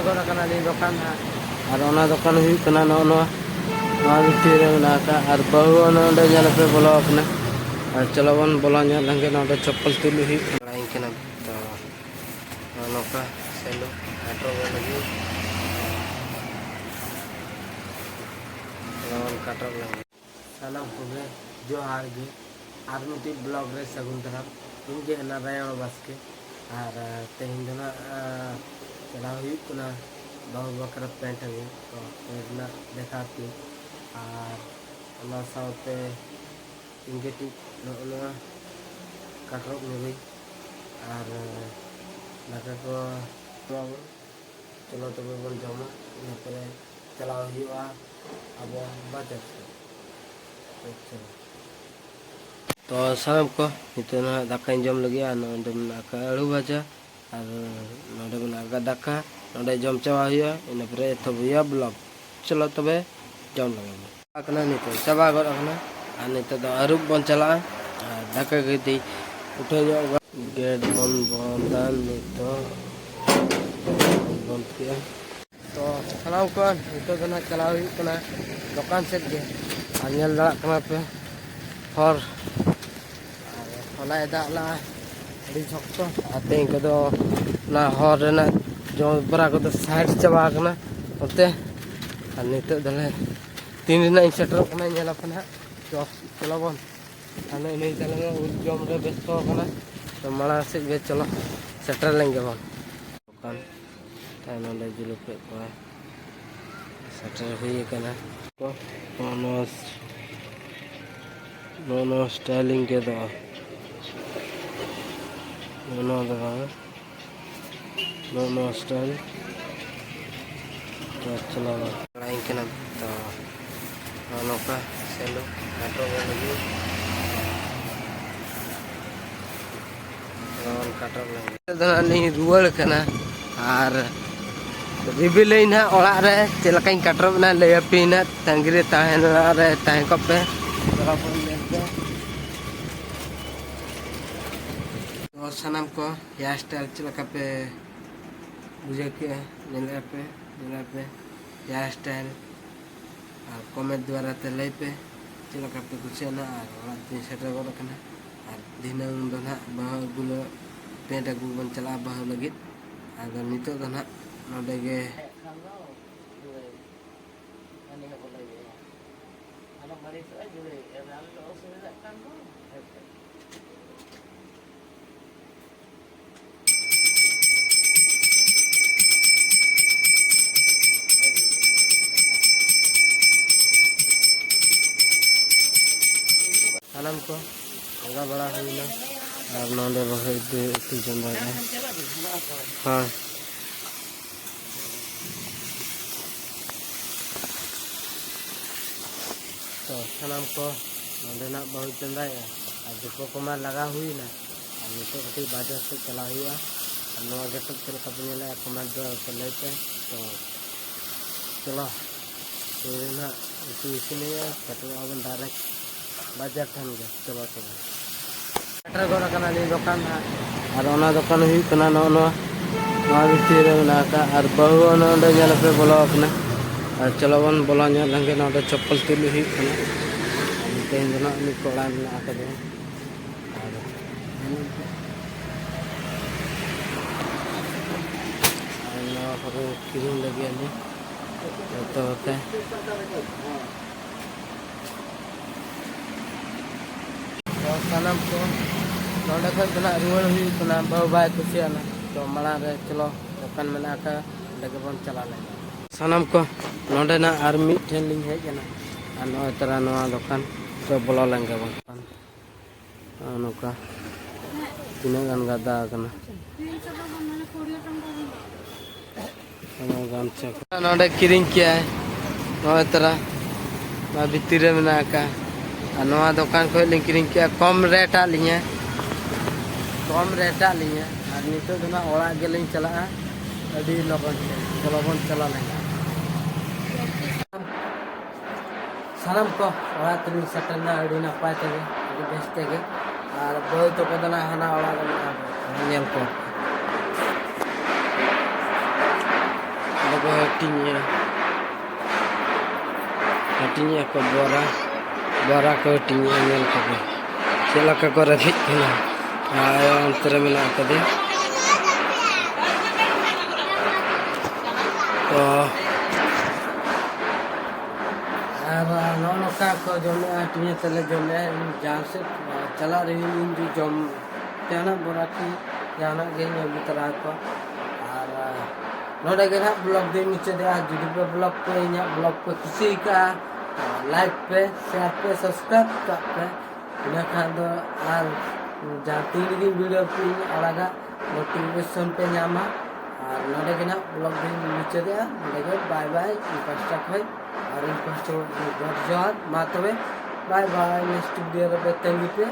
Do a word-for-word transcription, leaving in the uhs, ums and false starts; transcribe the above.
ᱜᱚᱫ ᱟᱠᱟᱱᱟ ᱟᱹᱞᱤᱧ ᱫᱚᱠᱟᱱ ᱦᱟᱸᱜ᱾ ᱟᱨ ᱚᱱᱟ ᱫᱚᱠᱟᱱ ᱦᱩᱭᱩᱜ ᱠᱟᱱᱟ ᱱᱚᱜᱼᱚ ᱱᱚᱣᱟ, ᱱᱚᱣᱟ ᱵᱷᱤᱛᱤᱨ ᱨᱮ ᱢᱮᱱᱟᱜ ᱟᱠᱟᱫ᱾ ᱟᱨ ᱵᱟᱹᱦᱩ ᱦᱚᱸ ᱱᱚᱰᱮ ᱧᱮᱞ ᱯᱮ ᱵᱚᱞᱚ ᱟᱠᱟᱱᱟ᱾ ᱟᱨ ᱪᱚᱞᱚ ᱵᱚᱱ ᱵᱚᱞᱚ ᱧᱚᱜ ᱞᱮᱱ ᱜᱮ, ᱱᱚᱰᱮ ᱪᱚᱯᱯᱚᱞ ᱛᱩᱞᱩᱡ ᱦᱩᱭᱩᱜ ᱠᱟᱱᱟ᱾ ᱛᱚ ᱱᱚᱜᱼᱚ ᱱᱚᱝᱠᱟ ᱥᱮᱞᱚ ᱠᱟᱴᱚᱜ ᱞᱟᱹᱜᱤᱫ ᱱᱚᱣᱟ ᱠᱟᱴᱚᱜ ᱞᱟᱹᱜᱤᱫ᱾ ᱥᱟᱱᱟᱢ ᱠᱚᱜᱮ ᱡᱚᱦᱟᱨ ᱜᱮ᱾ ᱟᱨ ᱢᱤᱫᱴᱤᱡ ᱵᱞᱚᱜ ᱨᱮ ᱥᱟᱹᱜᱩᱱ ᱫᱟᱨᱟᱢ᱾ ᱤᱧ ᱜᱮ ᱱᱟᱨᱟᱭᱚᱬ ᱵᱟᱥᱠᱮ᱾ ᱟᱨ, ᱟᱨ ᱛᱮᱦᱮᱧ ᱫᱚ ᱱᱟᱜ, ᱟᱨ ᱪᱟᱞᱟᱣ ᱦᱩᱭᱩᱜ ᱠᱟᱱᱟ ᱵᱟᱹᱦᱩ ᱵᱟᱠᱷᱨᱟ ᱯᱮᱱᱴ ᱟᱹᱜᱩ᱾ ᱛᱚ ᱯᱮᱱᱴ ᱨᱮᱱᱟᱜ ᱫᱮᱠᱷᱟᱣ ᱯᱮ᱾ ᱟᱨ ᱚᱱᱟ ᱥᱟᱶᱛᱮ ᱤᱧ ᱠᱟᱹᱴᱤᱡ ᱱᱚᱜᱼᱚ ᱱᱚᱣᱟ ᱠᱟᱴᱨᱚᱜ ᱧᱩᱨᱩᱭ᱾ ᱟᱨ ᱫᱟᱠᱟ ᱠᱚ ᱡᱚᱢᱟᱵᱚᱱ᱾ ᱪᱚᱞᱚ ᱛᱚᱵᱮ ᱵᱚᱱ ᱡᱚᱢᱟ, ᱤᱱᱟᱹ ᱯᱚᱨᱮ ᱪᱟᱞᱟᱣ ᱦᱩᱭᱩᱜᱼᱟ ᱟᱵᱚ ᱵᱟᱡᱟᱨ ᱥᱮᱫ᱾ ᱛᱚ ᱪᱚᱞᱚ᱾ ᱛᱚ ᱥᱟᱱᱟᱢ ᱠᱚ, ᱱᱤᱛᱚᱜ ᱱᱟᱦᱟᱜ ᱫᱟᱠᱟᱧ ᱡᱚᱢ ᱞᱟᱹᱜᱤᱫ᱾ ᱟᱨ ᱱᱚᱰᱮ ᱢᱮᱱᱟᱜ ᱟᱠᱟᱫ ᱟᱹᱲᱩ ᱵᱷᱟᱡᱟ, ᱟᱨ ᱱᱚᱰᱮ ᱢᱮᱱᱟᱜ ᱟᱠᱟᱫ ᱫᱟᱠᱟ᱾ ᱱᱚᱰᱮ ᱡᱚᱢ ᱪᱟᱵᱟ ᱦᱩᱭᱩᱜᱼᱟ, ᱤᱱᱟᱹ ᱯᱚᱨᱮ ᱮᱛᱚᱦᱚᱵ ᱦᱩᱭᱩᱜᱼᱟ ᱵᱞᱚᱜ᱾ ᱪᱚᱞᱚ ᱛᱚᱵᱮ ᱡᱚᱢ ᱞᱟᱜᱟᱭ ᱵᱚᱱ᱾ ᱟᱠᱟᱱᱟ, ᱱᱤᱛᱚᱜ ᱪᱟᱵᱟ ᱜᱚᱫ ᱟᱠᱟᱱᱟ᱾ ᱟᱨ ᱱᱤᱛᱚᱜ ᱫᱚ ᱟᱹᱨᱩᱵ ᱵᱚᱱ ᱪᱟᱞᱟᱜᱼᱟ᱾ ᱟᱨ ᱫᱟᱠᱟ ᱜᱮ ᱛᱤᱧ ᱩᱴᱷᱟᱹᱣ ᱧᱚᱜ ᱜᱚᱫ᱾ ᱜᱮᱴ ᱵᱚᱱ ᱵᱚᱱᱫᱟ ᱱᱤᱛᱚᱜ᱾ ᱵᱚᱱᱫ ᱠᱮᱜᱼᱟ᱾ ᱛᱚ ᱥᱟᱱᱟᱢ ᱠᱚ ᱱᱤᱛᱚᱜ ᱫᱚ ᱱᱟᱜ ᱪᱟᱞᱟᱣ ᱦᱩᱭᱩᱜ ᱠᱟᱱᱟ ᱫᱚᱠᱟᱱ ᱥᱮᱫ ᱜᱮ᱾ ᱟᱨ ᱧᱮᱞ ᱫᱟᱲᱮᱭᱟᱜ ᱠᱟᱱᱟ ᱯᱮ ᱦᱚᱨ, ᱟᱨ ᱦᱚᱞᱟᱭ ᱫᱟᱜ ᱞᱟᱜᱼᱟ ᱟᱹᱰᱤ ᱥᱚᱠᱛᱚ᱾ ᱟᱨ ᱛᱮᱦᱮᱧ ᱠᱚᱫᱚ ᱚᱱᱟ ᱦᱚᱨ ᱨᱮᱱᱟᱜ ᱡᱚᱵᱽᱨᱟ ᱠᱚᱫᱚ ᱥᱟᱭᱤᱰ ᱪᱟᱵᱟ ᱟᱠᱟᱱᱟ ᱚᱱᱛᱮ᱾ ᱟᱨ ᱱᱤᱛᱚᱜ ᱫᱚᱞᱮ ᱛᱤᱱ ᱨᱮᱱᱟᱜ ᱤᱧ ᱥᱮᱴᱮᱨᱚᱜ ᱠᱟᱱᱟ, ᱧᱮᱞ ᱟᱯᱮ ᱱᱟᱦᱟᱜ᱾ ᱪᱚ, ᱪᱚᱞᱚ ᱵᱚᱱ᱾ ᱦᱟᱱᱮ ᱤᱱᱟᱹ ᱛᱟᱭᱱᱚᱢ ᱩᱞ ᱡᱚᱢ ᱨᱮ ᱵᱮᱥᱛᱚ ᱟᱠᱟᱱᱟ᱾ ᱛᱚ ᱢᱟᱲᱟᱝ ᱥᱮᱫ ᱜᱮ ᱪᱚᱞᱚ, ᱥᱮᱴᱮᱨ ᱞᱮᱱ ᱜᱮᱵᱚᱱ᱾ ᱫᱚᱠᱟᱱ ᱛᱟᱭ ᱱᱚᱰᱮ ᱡᱩᱞᱩᱯ ᱠᱮᱫ ᱠᱚᱣᱟ, ᱥᱮᱴᱮᱨ ᱦᱩᱭ ᱟᱠᱟᱱᱟ᱾ ᱱᱚᱜᱼᱚ ᱱᱚᱣᱟ, ᱱᱚᱜᱼᱚ ᱱᱚᱣᱟ ᱥᱴᱟᱭᱞᱤᱝ ᱜᱮᱫᱚᱜᱼᱟ᱾ ᱱᱚᱜᱼᱚ ᱱᱚᱣᱟ ᱫᱚ ᱵᱟᱝ, ᱱᱚᱜᱼᱚ ᱱᱚᱣᱟ ᱥᱴᱟᱭᱤᱞ᱾ ᱛᱚ ᱪᱟᱞᱟᱣ ᱵᱟᱲᱟᱭ ᱠᱟᱱᱟ᱾ ᱛᱚ ᱱᱚᱜᱼᱚ ᱱᱚᱝᱠᱟ ᱥᱮᱞᱚ ᱠᱟᱴᱚᱜ ᱞᱟᱹᱜᱤᱫ᱾ ᱱᱚᱜᱼᱚ ᱱᱚᱝᱠᱟ ᱠᱟᱴᱚᱜ ᱞᱟᱹᱜᱤᱫ᱾ ᱱᱤᱛᱚᱜ ᱫᱚ ᱱᱟᱜ ᱞᱤᱧ ᱨᱩᱣᱟᱹᱲ ᱠᱟᱱᱟ᱾ ᱟᱨ ᱨᱤᱵᱤᱞᱟᱹᱧ ᱱᱟᱦᱟᱜ ᱚᱲᱟᱜ ᱨᱮ ᱪᱮᱫ ᱞᱮᱠᱟᱧ ᱠᱟᱴᱨᱚᱜ ᱮᱱᱟ, ᱞᱟᱹᱭ ᱟᱯᱮᱭᱟᱹᱧ ᱱᱟᱦᱟᱜ᱾ ᱛᱟᱺᱜᱤ ᱨᱮ ᱛᱟᱦᱮᱱ, ᱚᱲᱟᱜ ᱨᱮ ᱛᱟᱦᱮᱸ ᱠᱚᱜ ᱯᱮ᱾ ᱪᱟᱞᱟᱣ ᱵᱚᱱ ᱧᱮᱞ ᱯᱮ᱾ ᱛᱚ ᱥᱟᱱᱟᱢ ᱠᱚ ᱦᱮᱭᱟᱨ ᱥᱴᱟᱭᱤᱞ ᱪᱮᱫ ᱞᱮᱠᱟ ᱯᱮ ᱵᱩᱡᱷᱟᱹᱣ ᱠᱮᱜᱼᱟ, ᱧᱮᱞᱮᱫᱼᱟ ᱯᱮ, ᱧᱮᱞᱮᱫᱼᱟ ᱯᱮ ᱦᱮᱭᱟᱨ ᱥᱴᱟᱭᱤᱞ᱾ ᱟᱨ ᱠᱚᱢᱮᱱᱴ ᱫᱣᱟᱨᱟ ᱛᱮ ᱞᱟᱹᱭ ᱯᱮ ᱪᱮᱫ ᱞᱮᱠᱟ ᱯᱮ ᱠᱩᱥᱤᱭᱟᱜᱼᱟ᱾ ᱟᱨ ᱚᱲᱟᱜ ᱛᱮᱧ ᱥᱮᱴᱮᱨ ᱜᱚᱫ ᱟᱠᱟᱱᱟ᱾ ᱟᱨ ᱫᱷᱤᱱᱟᱹᱝ ᱫᱚ ᱱᱟᱦᱟᱜ ᱵᱟᱹᱦᱩ ᱟᱹᱜᱩ ᱞᱟᱹᱜᱤᱫ ᱯᱮᱱᱴ ᱟᱹᱜᱩ ᱵᱚᱱ ᱪᱟᱞᱟᱜᱼᱟ ᱵᱟᱹᱦᱩ ᱞᱟᱹᱜᱤᱫ᱾ ᱟᱫᱚ ᱱᱤᱛᱚᱜ ᱫᱚ ᱱᱟᱦᱟᱜ ᱱᱚᱰᱮ ᱜᱮ ᱦᱟᱹᱱᱤ ᱦᱚᱸ ᱵᱚᱞᱚᱭᱮᱭᱟ᱾ ᱟᱞᱚᱢ ᱟᱹᱲᱤᱥᱚᱜᱼᱟ, ᱡᱩᱲᱟᱹᱭᱮᱫᱼᱟ᱾ ᱟᱢ ᱫᱚ ᱚᱥᱩᱵᱤᱫᱷᱟᱜ ᱠᱟᱱ ᱫᱚ᱾ ᱦᱮᱸ ᱥᱮ? ᱥᱟᱱᱟᱢ ᱠᱚ ᱟᱸᱜᱟ ᱵᱟᱲᱟ ᱦᱩᱭᱱᱟ᱾ ᱟᱨ ᱱᱚᱰᱮ ᱵᱟᱹᱦᱩ ᱤᱫᱤ ᱩᱛᱩ ᱪᱚᱸᱫᱟᱭᱮᱫᱼᱟ᱾ ᱦᱳᱭ᱾ ᱛᱚ, ᱥᱟᱱᱟᱢ ᱠᱚ ᱱᱚᱰᱮᱱᱟᱜ ᱵᱟᱹᱦᱩ ᱪᱚᱸᱫᱟᱭᱮᱫᱼᱟ᱾ ᱟᱨ ᱫᱤᱠᱩ ᱠᱚᱢᱟ ᱞᱟᱜᱟ ᱦᱩᱭᱱᱟ᱾ ᱟᱨ ᱱᱤᱛᱚᱜ ᱠᱟᱹᱴᱤᱡ ᱵᱟᱡᱟᱨ ᱥᱮᱫ ᱪᱟᱞᱟᱣ ᱦᱩᱭᱩᱜᱼᱟ᱾ ᱟᱨ ᱱᱚᱣᱟ ᱜᱮ ᱪᱮᱫ ᱞᱮᱠᱟ ᱯᱮ ᱧᱮᱞᱮᱫᱼᱟ, ᱠᱚᱢᱮᱱᱴ ᱫᱚ ᱞᱟᱹᱭ ᱯᱮ᱾ ᱛᱚ, ᱪᱚᱞᱚ, ᱛᱮᱦᱮᱧ ᱦᱟᱸᱜ ᱩᱛᱩ ᱤᱥᱤᱱ ᱦᱩᱭᱩᱜᱼᱟ, ᱥᱮᱴᱮᱨᱚᱜᱼᱟ ᱵᱚᱱ ᱰᱟᱭᱨᱮᱠᱴ ᱵᱟᱡᱟᱨ ᱴᱷᱮᱱ ᱜᱮ᱾ ᱪᱚᱞᱚ, ᱪᱚᱞᱚ, ᱥᱮᱴᱮᱨ ᱜᱚᱫ ᱟᱠᱟᱱᱟ ᱱᱤᱭᱟᱹ ᱫᱚᱠᱟᱱ ᱦᱟᱸᱜ᱾ ᱟᱨ ᱚᱱᱟ ᱫᱚᱠᱟᱱ ᱦᱩᱭᱩᱜ ᱠᱟᱱᱟ ᱱᱚᱜᱼᱚ ᱱᱚᱣᱟ, ᱱᱚᱣᱟ ᱵᱷᱤᱛᱤᱨ ᱨᱮ ᱢᱮᱱᱟᱜ ᱟᱠᱟᱫ᱾ ᱟᱨ ᱵᱟᱹᱦᱩ ᱚᱱᱮ ᱚᱸᱰᱮ ᱧᱮᱞ ᱯᱮ ᱵᱚᱞᱚ ᱟᱠᱟᱱᱟ᱾ ᱟᱨ ᱪᱚᱞᱚ ᱵᱚᱱ ᱵᱚᱞᱚ ᱧᱚᱜ ᱞᱮᱱ ᱜᱮ, ᱱᱚᱰᱮ ᱪᱚᱯᱯᱚᱞ ᱛᱩᱞᱩᱡ ᱦᱩᱭᱩᱜ ᱠᱟᱱᱟ᱾ ᱟᱨ ᱛᱮᱦᱮᱧ ᱫᱚ ᱱᱟᱜ ᱩᱱᱤ ᱠᱚᱲᱟ ᱢᱮᱱᱟᱜ ᱟᱠᱟᱫᱮᱭᱟ᱾ ᱟᱨ ᱟᱨ ᱱᱚᱣᱟ ᱠᱚᱫᱚ ᱠᱤᱨᱤᱧ ᱞᱟᱹᱜᱤᱫ ᱟᱹᱞᱤᱧ ᱡᱚᱛᱚ ᱠᱚᱛᱮ᱾ ᱛᱚ ᱥᱟᱱᱟᱢ ᱠᱚ ᱱᱚᱸᱰᱮ ᱠᱷᱚᱱ ᱫᱚ ᱱᱟᱜ ᱨᱩᱣᱟᱹᱲ ᱦᱩᱭᱩᱜ ᱠᱟᱱᱟ, ᱵᱟᱹᱦᱩ ᱵᱟᱭ ᱠᱩᱥᱤᱭᱟᱜᱼᱟ᱾ ᱛᱚ ᱢᱟᱲᱟᱝ ᱨᱮ ᱪᱚᱞᱚ ᱫᱚᱠᱟᱱ ᱢᱮᱱᱟᱜ ᱟᱠᱟᱫ, ᱚᱸᱰᱮ ᱜᱮᱵᱚᱱ ᱪᱟᱞᱟᱣ ᱞᱮᱱ ᱜᱮ᱾ ᱥᱟᱱᱟᱢ ᱠᱚ ᱱᱚᱸᱰᱮ ᱱᱟᱜ ᱟᱨ ᱢᱤᱫ ᱴᱷᱮᱱ ᱞᱤᱧ ᱦᱮᱡ ᱮᱱᱟ᱾ ᱟᱨ ᱱᱚᱜᱼᱚᱭ ᱛᱚᱨᱟ ᱱᱚᱣᱟ ᱫᱚᱠᱟᱱ ᱨᱮ ᱵᱚᱞᱚ ᱞᱮᱱ ᱜᱮᱵᱚᱱ᱾ ᱱᱚᱜᱼᱚ ᱱᱚᱝᱠᱟ ᱛᱤᱱᱟᱹᱜ ᱜᱟᱱ ᱜᱟᱫᱟ ᱟᱠᱟᱱᱟ᱾ ᱱᱚᱣᱟ ᱜᱟᱢᱪᱷᱟ ᱠᱚ᱾ ᱱᱚᱰᱮ ᱠᱤᱨᱤᱧ ᱠᱮᱜᱼᱟᱭ, ᱱᱚᱜᱼᱚᱭ ᱛᱚᱨᱟ ᱱᱚᱣᱟ ᱵᱷᱤᱛᱤᱨ ᱨᱮ ᱢᱮᱱᱟᱜ ᱟᱠᱟᱫ᱾ ᱟᱨ ᱱᱚᱣᱟ ᱫᱚᱠᱟᱱ ᱠᱷᱚᱱ ᱞᱤᱧ ᱠᱤᱨᱤᱧ ᱠᱮᱜᱼᱟ, ᱠᱚᱢ ᱨᱮᱴ ᱟᱫ ᱞᱤᱧᱟᱹ, ᱠᱚᱢ ᱨᱮᱴ ᱟᱫ ᱞᱤᱧᱟᱹ᱾ ᱟᱨ ᱱᱤᱛᱚᱜ ᱫᱚ ᱱᱟᱜ ᱚᱲᱟᱜ ᱜᱮᱞᱤᱧ ᱪᱟᱞᱟᱜᱼᱟ ᱟᱹᱰᱤ ᱞᱚᱜᱚᱱ ᱛᱮ᱾ ᱪᱚᱞᱚ ᱵᱚᱱ ᱪᱟᱞᱟᱣ ᱞᱮᱱ ᱜᱮ᱾ ᱥᱟᱱᱟᱢ ᱠᱚ ᱚᱲᱟᱜ ᱛᱮᱞᱤᱧ ᱥᱮᱴᱮᱨᱱᱟ ᱟᱹᱰᱤ ᱱᱟᱯᱟᱭ ᱛᱮᱜᱮ, ᱟᱹᱰᱤ ᱵᱮᱥ ᱛᱮᱜᱮ᱾ ᱟᱨ ᱵᱟᱹᱦᱩ ᱛᱟᱠᱚ ᱫᱚ ᱱᱟᱜ ᱦᱟᱱᱟ ᱚᱲᱟᱜ ᱨᱮ ᱢᱮᱱᱟᱜ ᱠᱚᱣᱟ, ᱧᱮᱞ ᱠᱚ᱾ ᱠᱚ ᱦᱟᱹᱴᱤᱧᱮᱜᱼᱟ᱾ ᱦᱟᱹᱴᱤᱧᱮᱜᱼᱟ ᱠᱚ ᱵᱚᱨᱟ, ᱵᱚᱨᱟ ᱠᱚ ᱦᱟᱹᱴᱤᱧᱮᱜᱼᱟ, ᱧᱮᱞ ᱠᱚᱯᱮ ᱪᱮᱫ ᱞᱮᱠᱟ ᱠᱚ ᱨᱮᱵᱮᱫ ᱠᱟᱱᱟ᱾ ᱟᱨ ᱚᱱᱛᱮ ᱨᱮ ᱢᱮᱱᱟᱜ ᱟᱠᱟᱫᱮᱭᱟ᱾ ᱛᱚ, ᱟᱨ ᱱᱚᱜᱼᱚ ᱱᱚᱝᱠᱟ ᱠᱚ ᱡᱚᱢᱮᱜᱼᱟ, ᱦᱟᱹᱴᱤᱧ ᱟᱛᱮ ᱞᱮ ᱡᱚᱢᱮᱜᱼᱟ᱾ ᱤᱧ ᱡᱟᱦᱟᱸ ᱥᱮᱫ ᱪᱟᱞᱟᱜ ᱨᱮᱦᱚᱸ ᱤᱧ ᱫᱚ ᱡᱚᱢ ᱡᱟᱦᱟᱱᱟᱜ ᱵᱚᱨᱟ ᱠᱤ ᱡᱟᱦᱟᱱᱟᱜ ᱜᱮᱧ ᱟᱹᱜᱩ ᱛᱚᱨᱟ ᱟᱠᱚᱣᱟ᱾ ᱟᱨ, ᱟᱨ ᱱᱚᱰᱮ ᱜᱮ ᱱᱟᱦᱟᱜ vlog ᱫᱚᱧ ᱢᱩᱪᱟᱹᱫᱮᱜᱼᱟ᱾ ᱡᱩᱫᱤ ᱯᱮ vlog ᱯᱮ, ᱤᱧᱟᱹᱜ vlog ᱯᱮ ᱠᱩᱥᱤ ᱟᱠᱟᱜᱼᱟ, like ᱯᱮ, share ᱯᱮ, subscribe ᱠᱟᱜ ᱯᱮ᱾ ᱤᱱᱟᱹ ᱠᱷᱟᱱ ᱫᱚ ᱟᱨ ᱡᱟᱦᱟᱸ ᱛᱤᱱ ᱨᱮᱜᱮᱧ video ᱠᱚᱧ ᱟᱲᱟᱜᱟ, notification ᱯᱮ ᱧᱟᱢᱟ᱾ ᱟᱨ ᱱᱚᱰᱮ ᱜᱮ ᱱᱟᱦᱟᱜ vlog ᱫᱚᱧ ᱢᱩᱪᱟᱹᱫᱮᱜᱼᱟ᱾ ᱱᱚᱰᱮ ᱜᱮ bye bye ᱤᱧ ᱯᱟᱦᱴᱟ ᱠᱷᱚᱱ, ᱟᱨ ᱤᱧ ᱯᱟᱦᱴᱟ ᱠᱷᱚᱱ ᱡᱚᱦᱟᱨ᱾ ᱢᱟ ᱛᱚᱵᱮ bye bye, next video ᱨᱮ ᱯᱮ ᱛᱟᱺᱜᱤ ᱯᱮ᱾